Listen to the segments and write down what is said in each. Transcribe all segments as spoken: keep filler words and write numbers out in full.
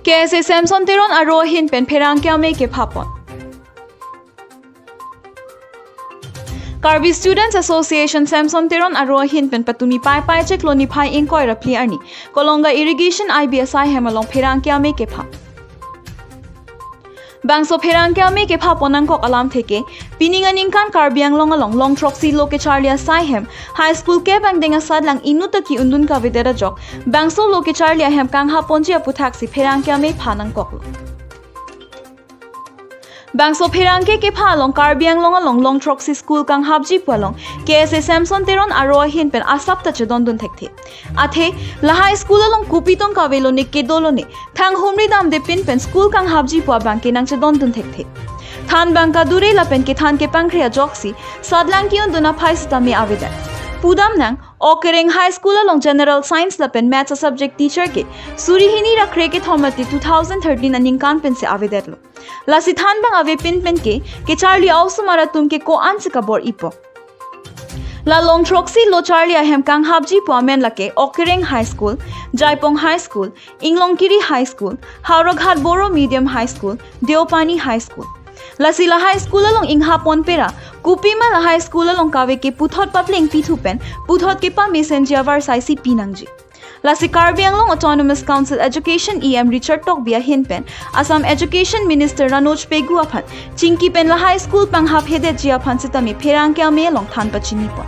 K S A Samson Teron aro ahin pen pherangke amei kephapon. Karbi Students Association Samson Teron aro ahin pen patumi Paipai chiklo niphai ingkoi ra phli arni Kolonga Irrigation I B S I hem along pherangke amei kepha. Bangso pherangke amei kephapon nangkok alam theke, pining aningkan Karbi Anglong along long throksi lo kecharli asai hem, high school kebang deng asatlang inut ta ki-undun kavedet ajok, bangso lo kecharli ahem kanghaponji aputhaksi pherangke amei pha nangkoklo. Bangso pherangke kepha along Karbi Anglong along long throksi school kanghapji pu along K S A Samson Teron aro ahin pen asap ta chedondun thekthe. Athe, lahai school along kopi tong kavelo ne kedolo ne, thanghumri damde pin pen school kanghapji pu abangke nangchedondun thekthe. Thanbang kadure lapen kethan kepangkre ajoksi, satlang ki-undun aphai sitame avedet. Pudamnang, Okereng High School along General Science lapen Maths a subject teacher ke, suri hini ra kre kethom mati two thousand thirteen aningkan pensi avedetlo. Lasi thanbang avepin pen ke, kecharli a-osomar atum ke ko-ansi kabor-ipo. La long throksi lo charli ahem kanghapji pu amen lake Okereng High School, Jaipong High School, Inglongkiri High School, Howraghat Boro Medium High School, Deopani High School. Lasi lahai school along inghapon pera, kopima lahai school along kave ke puthot papleng pithu pen, puthot kepamesenji avarsai si pinangji. Lasi Karbi Anglong Autonomous Council Education E M Richard Tokbi ahin pen Assam Education Minister Ranoj Pegu aphan chingki pen lahai school panghaphedetji aphan sitame pherangke amei along than pachinipon.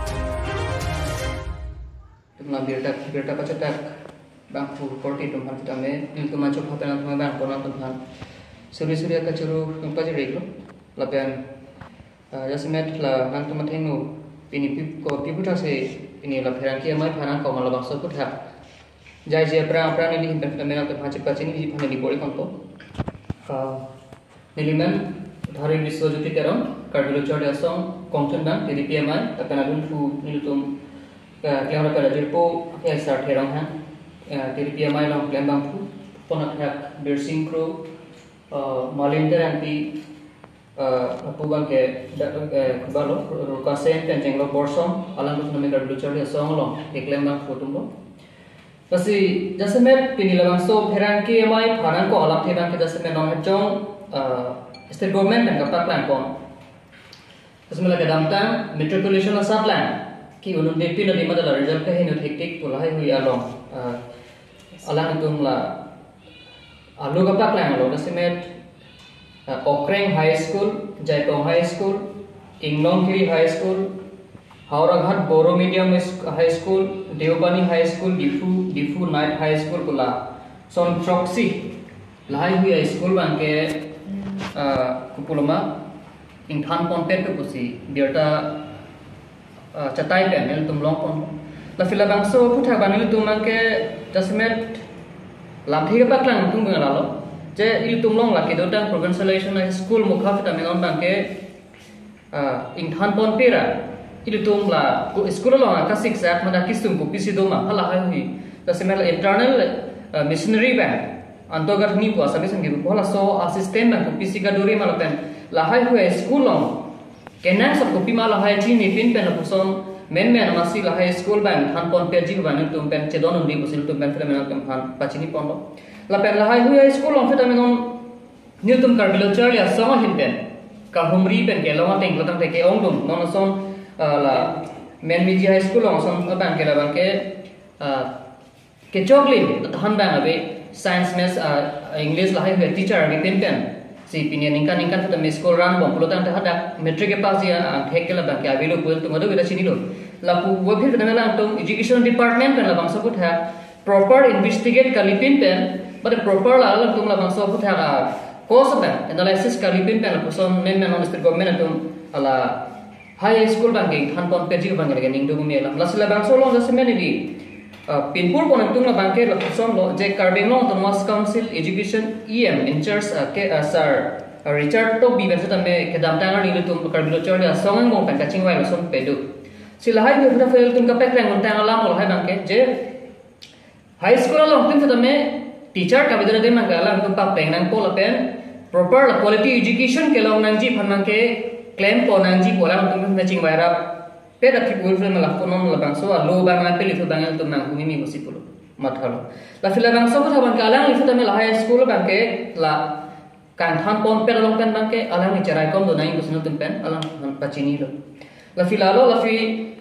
Tum la birta, birta pachatak bangphu korte atum aphan sitame, nelitum anchot aphan pen nangtum bang kono atum aphan suri suri akachuru nangpajirlo. Lapen Ah, jasemet la nangtum athengno pini pi, kopi aphuthak si pini la pherangke amei pha nangkok ma labangso aphuthak. Jaiji aphrang aphrang neli ahin pen nangtum aphan chepachiniji aphan neli bor-i ponpo. Ah, neli men Dhari Biswajyoti Teron, Karbi Lo Charli Asong kongchunbang T D P amei, lapen adunphu nelitum, ah, kelang rapat ajirpo, eh, Sar Therong Hang, eh, T D P amei along klembangphu, pon athak Birsing Kro, ah, Malin Terangpi, eh, lapu abangke da, eh, kubalo, Rukasen pen Chenglok Borsong, alangtum sitame Karbi Lo Charli Asong along keklembangphu atumlo. Lasi jasemet pini labangso pherangke amei pha nangkok alamthe abangke jasemet non hejong, eh, state government pen kapaklangpon. Jasemet la kedamtang matriculation asatlang ki-undunde pin adi mate la result kehingno thektik pu lahaihui along, eh, alangtum la alo kapaklanglo, jasemet, ah, Okreng High School, Jaipong High School, Inglongkiri High School, Howraghat Boro Medium Is-, High School, Deopani High School, Diphu, Diphu Night High School pu lason throksi lahaihui a-school abangke, ah, kopiloma ingthan ponpet pusi birta, ah, chatai pen nelitum longpon. Lasi labangso aphuthak abang nelitum abangke jasemet lamthe kepaklang atum abang lalo. Je ilitum along la kedotang provincialization a-school mukha sitame non abangke, ah, ingthan ponpe ra, ilitum la ko school along akasiksak mate akesung kopisi doma halahaihui. Jasemet la internal, ah, missionary abang Antogat ni pu Assamese anke pu halaso a-system abang kopisi kaduri ma lapen lahaihui a-school along kenangsot kopima lahai chinipin pen lapuson menmen amatsi lahai school abang than ponpetji abang nelitum pen chedondunde pusi nelitum pen sitame nangtum aphan pachiniponlo. Lapen lahaihui a-school along sitame non nelitum Karbi Lo Charli Asong ahin pen kahumri pen kelong ateng pulo tangte ke-ongdung non ason, ah, la Menmiji High School along ason abangke labangke, ah, kechoklim thanbang ave science, maths, ah, English lahaihui teacher avepin pensi pini aningkan ningkan sitame school run bom pulo tangte hadak matric kepass-ji angthek ke labangke avelo pu nelitum kadokave ta chinilo. Lapu aphi sitame alangtum education department pen labangso aphuthak proper investigate kalipin pen, mate proper la alangtum labangso aphuthak a-cause pen analysis kalipin pen lapuson menmen non state government atum lahai school abangke ingthan ponpetji abangke ningdung me alam. Lasi labangso along jasemet neli, ah, pinpur pon atum abangke lapuson lo je Karbi Anglong Autonomous Council Education E M in charge, ah, ke, ah, Sir, ah, Richard Tokbi pen sitame kedamtang arni ilitum Karbi Lo Charli Asong angbong pen kachingvai lason pado. Si lahaihui aphuthak ilitum kapaklangtang alam lahai abangke je high school along atum sitame teacher kavedet adim abangke alangtum papeng nangpo lapen proper la quality education kelong nangji aphan abangke klempon nangji pu alangtum sitame chingvai rap. Pet athip ulfil malak konon labangso alo abang nang peli thu abang nangtum nang humi mi musi pulo. Mathalo. La fila bangso kutha abangke alangli sitame la high school abangke la kangthan ponpet along pen abangke alangli cherai kom do nai kusinung tum pen alang pachinilo. La fila lo la fi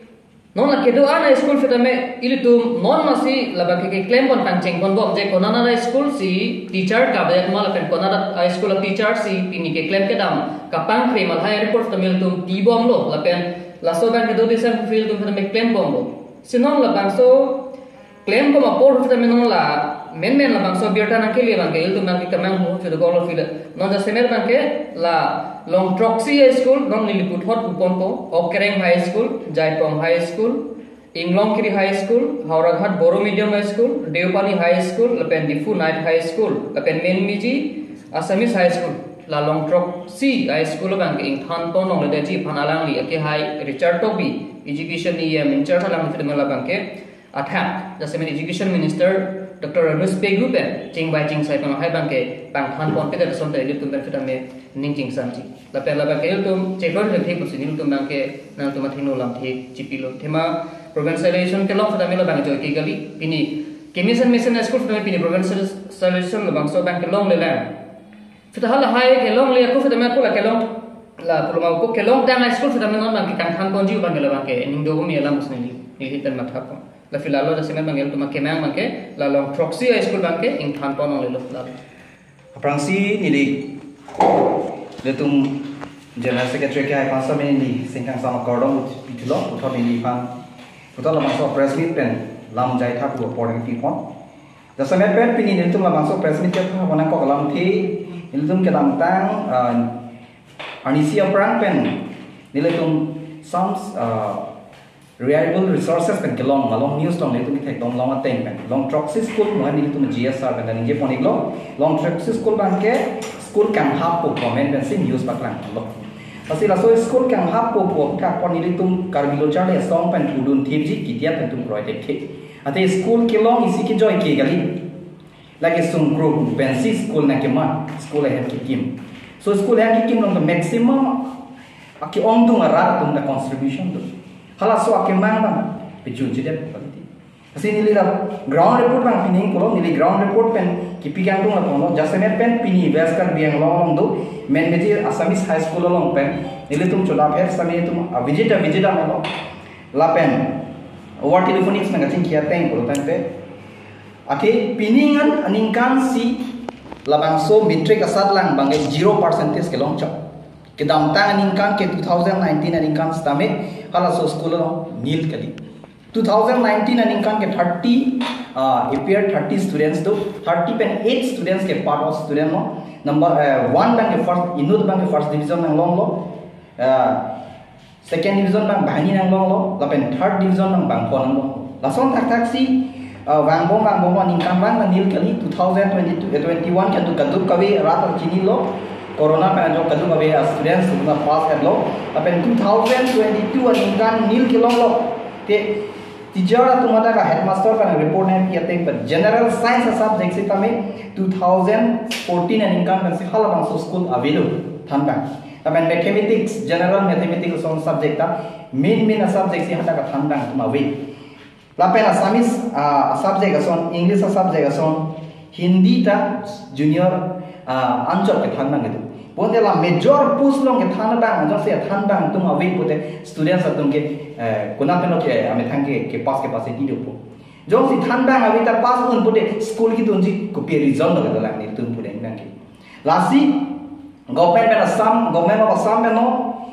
non la kedo-an a school sitame ilitum non masi labangke keklem pon kangcheng ponbom je konat a school si teacher kavedet ma lapen konat a school a teacher si pini keklem kedam kapangkre ma la high report sitame ilitum tibomlo lapen laso abangke do desam feel tum sitame klembomlo. Si non labangso klembom apor sitame non la menmen labangso birta nangkele abangke ilitum abangke kemang ho sitame golo fila. Non jasemet abangke la Longthroksi a school non neli puthot puponpo, Okreng High School, Jaipong High School, Inglongkiri High School, Howraghat Bodo Medium High School, Deopani High School, lapen Diphu Knight High School, lapen Menmiji Assamese High School. La Longthroksi High School abangke ingthan pon longledetji aphan alangli akehai Richard Tokbi, Education E M in charge alangli sitame labangke athak jasemet Education Minister Doctor Ramesh Pegu pen chingvai chingsai pen lahai abangke pangthan ponpedet ason ta ilitum pen sitame ning chingsamji. Lapen labangke ilitum chekron pen thek pusi nelitum abangke nangtum athengno lamthe chipilo. Athema provincialization kelong sitame labang joike kali. Pini kemesen mesen a school sitame pini provincialization labangso abangke longlelang. Sita hala hai kelongle ako sitame ako la kelong la puloma ako kelongtang a school sitame non abangke kangthan ponji abangke labangke ning do mi alam usni ni hitan matha pon. La fila lo jasemet abangke ilitum kemang abangke la Longthroksi a school abangke ingthan pon longlelo fila. Aphrangsi neli ilitum General Secretary akehai aphan sitame neli singkang sama kardom pithulo, puthot neliphan puthot labangso press meet pen lam jaitha pu apor nangpipon. Jasemet pen pini nelitum labangso press meet kepha pon nangkok alamthe nelitum kedamtang, ah, arnisi aphrang pen nelitum some, ah, reliable resources pen kelong along news tong nelitum kethekdom long ateng pen Longthroksi school mo nelitum G S R pen ningje pon-iklo. Longthroksi school abangke school kanghappo comment pensi news paklanglo. Lasi laso school kanghappo pu apor nelitum Karbi Lo Charli Asong pen pudun thipji kidia pen tum kroi thekthe. Athe school kelong isi kejoike kali. Lake sungkruk pensi school nangkeman, school ahem kekim. So school ahem kekim along the maximum ake-ongdung arat atum ta contribution do. Halaso akemang abang pejun chidet quality. Lasi neli la ground report abang pini pulo, neli ground report pen kipi kangtung la pulo, jasemet pen pini West Karbi Anglong along do, Menmiji Assamese High School along pen nelitum chodaphet sitame ilitum a visit a visit amelo. Lapen over telephonics nangkachingki ateng pulo tangte. Athe pining an aningkan si labangso matric asat lang abangke zero percentage kelong chok. Kedamtang aningkan ke two thousand nineteen aningkan sitame halaso school along nil kali. Two thousand nineteen aningkan ke thirty, ah, appear thirty students do, thirty pen eight students ke part of student lo. Number, eh, one abangke first, inut abangke first division nanglonglo. Ah, second division abang banghini nanglonglo, lapen third division abang bangpho nanglonglo. Lason thakthak si, ah, vangbom vangbom aningkan abang nil kali. Two thousand twenty-two, eh, twenty-one ke kaduk kave rat chinilo, corona pen ajok kaduk kave, ah, students na pass etlo. Lapen two thousand twenty-two aningkan nil kelonglo. Te teacher atum hadak headmaster pen report nangpi ateng pen general science a subject sitame two thousand fourteen aningkan pensi halabangso school avelo thanbang. Lapen mathematics, general mathematics ason subject ta main main a subject si hadak thanbang atum ave. Lapen Assamese, ah, subject ason, English a subject ason, Hindi ta junior, ah, anchot kethan abang itu. Bonta la major post along kethan abang, jongsi than abang atum ave pute students atum ke, eh, konat pen lo ke amethang ke, ke pass capacity dopo. Jongsi than abang ave ta pass un pute school kidunji kopi reason lo kedolang nelitum pute abangke. Lasi government pen Assam, government of Assam pen lo,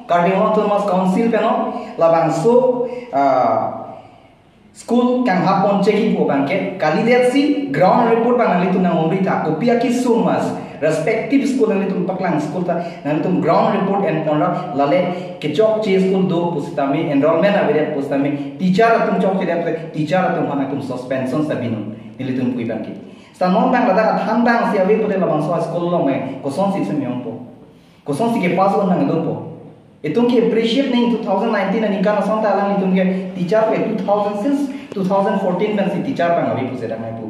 Karbi Anglong Autonomous Council pen lo, labangso, ah, school kanghap ponchekji pu abangke, kalidet si ground report abang nanglitum nang-umri tha, kopi akesung mas, respective school nanglitum paklang school ta, nanglitum ground report enpon ra, lale kechokche school do pusitame, enrollment avedet pusitame, teacher atum chokchedet, teacher atum aphan nangtum suspension ta binong, nelitum pu abangke. Seta non abang ladak than abang si ave pute labangso school along me, kosonsi semyongpo. Kosonsi ke pass un nangdopo. Itum ke appreciate nang two thousand nineteen aningkan ason ta alanglitum ke teacher ke two thousand since two thousand fourteen pensi teacher abang ave pusi dang nai pu.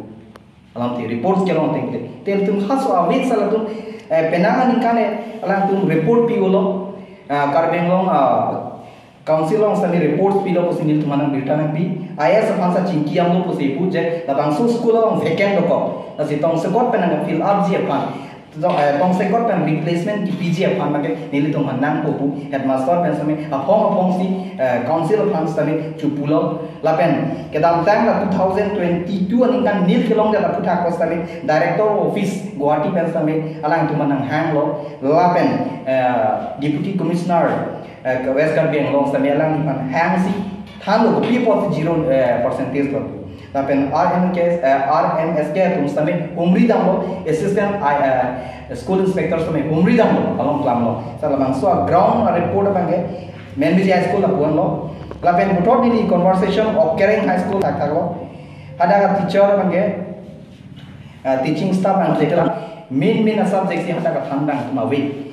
Alamthe reports kelong ateng te. Te ilitum halaso ave si latum, eh, penang aningkan, eh, alangtum report pi-olo. Ah, Karbi Anglong, ah, Council along sitame reports pilo pusi nelitum aphan nang birta nangpi. I A S aphan sa chingki damlo pusi pu je labangso school along vacant dokok. Lasi tongsekot pen nang fill up ji aphan, to, eh, tongsekot pen replacement kipiji aphan abangke nelitum aphan nangpo pu headmaster pen sitame aphong aphong si, eh, council aphan sitame chopulo. Lapen kedamtang la two thousand twenty-two aningkan NEET kelongdet aphuthak sitame director office Guwahati pen sitame alangtum aphan nanghanglo. Lapen, eh, deputy commissioner, eh, West Karbi Anglong sitame alangtum aphan hangsi thanlo, kopi apot zero, eh, percentage lo. Lapen R M K, eh, R M S K atum sitame humri damlo, assistant I, eh, school inspector sitame humri damlo, along klamlo. Sa labangso a ground report abangke Menbiji High School lapu-anlo. Lapen puthot neli conversation Okkereng High School thakthaklo. Hadak teacher abangke, eh, teaching staff abangke main main a subject si hadak thandang atum ave.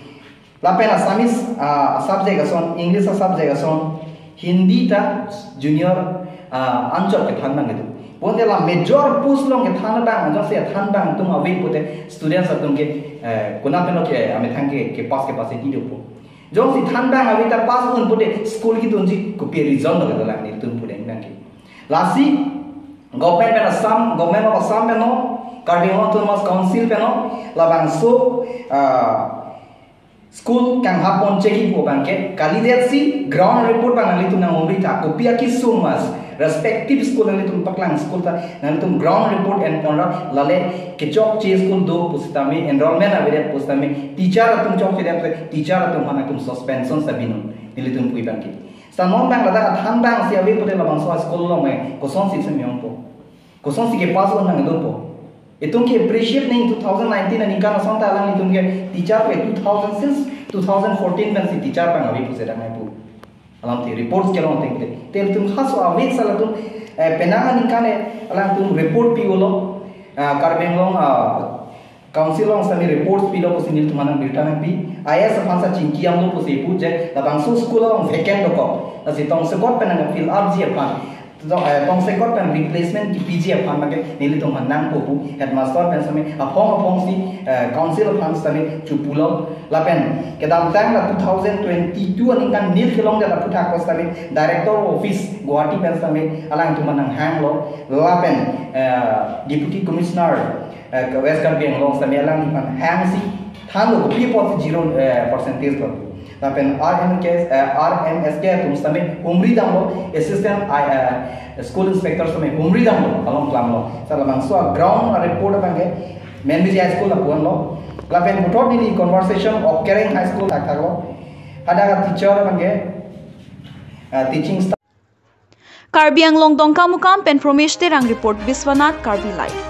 Lapen Assamese, ah, subject ason, English a subject ason, Hindi ta junior, ah, anchot kethan abang itu. Bonta la major post along kethan abang, jongsi thandang atum ave pute students atum ke, eh, konat pen lo ke, amethang ke, ke pass capacity dopo. Jongsi thandang ave ta pass un pute school kedunji kopi reason lo kedo lang nelitum pudeng abangke. Lasi government pen Assam, government of Assam pen lo, Karbi Anglong Autonomous Council pen lo, labangso, ah, school kanghap ponchekji pu abangke kalidetsi ground report abang nanglitum nanghumri tha, kopi akesung mas respective school nanglitum paklang school ta nanglitum ground report enponra, lale kechokche school do pusitame, enrollment avedet pusitame, teacher atum chokchedet, teacher atum aphan nangtum suspension sa binong nelitum pu abangke. Sa non abang ladak thandang si ave pute labangso school along me kosonsi semyongpo, kosonsi ke pass un nangdopo. Itum ke appreciate nang two thousand nineteen aningkan ason ta alanglitum ke teacher ke two thousand, since two thousand fourteen pen si teacher abang ave pusi dang pu. Alamthe reports kelong ateng te. Te itum halaso ave sa latum, eh, penang aningkan, eh, alangtum report pi-olo. Ah, Karbi Anglong, ah, Council along sitame reports pilo pusi nelitum aphan nang birta nangpi. I A S aphan sa chingki damlo pusi pu je labangso school along vacant dokok. Lasi tongsekot pen nang fill up ji aphan, to, eh, tongsekot pen replacement kipiji aphan abangke nelitum aphan nangpo pu headmaster pen sitame aphong aphong si, eh, council aphan sitame chopulo. Lapen kedamtang la two thousand twenty-two aningkan NEET kelongdet aphuthak sitame director office Guwahati pen sitame alangtum aphan nanghanglo. Lapen, eh, deputy commissioner, eh, West Karbi Anglong sitame alangtum aphan hangsi thanlo, kopi apot zero, eh, percentage lo. Lapen R M K, eh, R M S K atum sitame humri damlo, assistant I, eh, school inspector sitame humri damlo, along klamlo. Sa labangso a ground report abangke Menbiji High School lapu-anlo. Lapen puthot neli conversation Okkereng High School thakthaklo. Hadak teacher abangke, eh, teaching staff. Karbi Anglong Dongkamukam pen Promesh Terang report, Biswanath Karbi Live.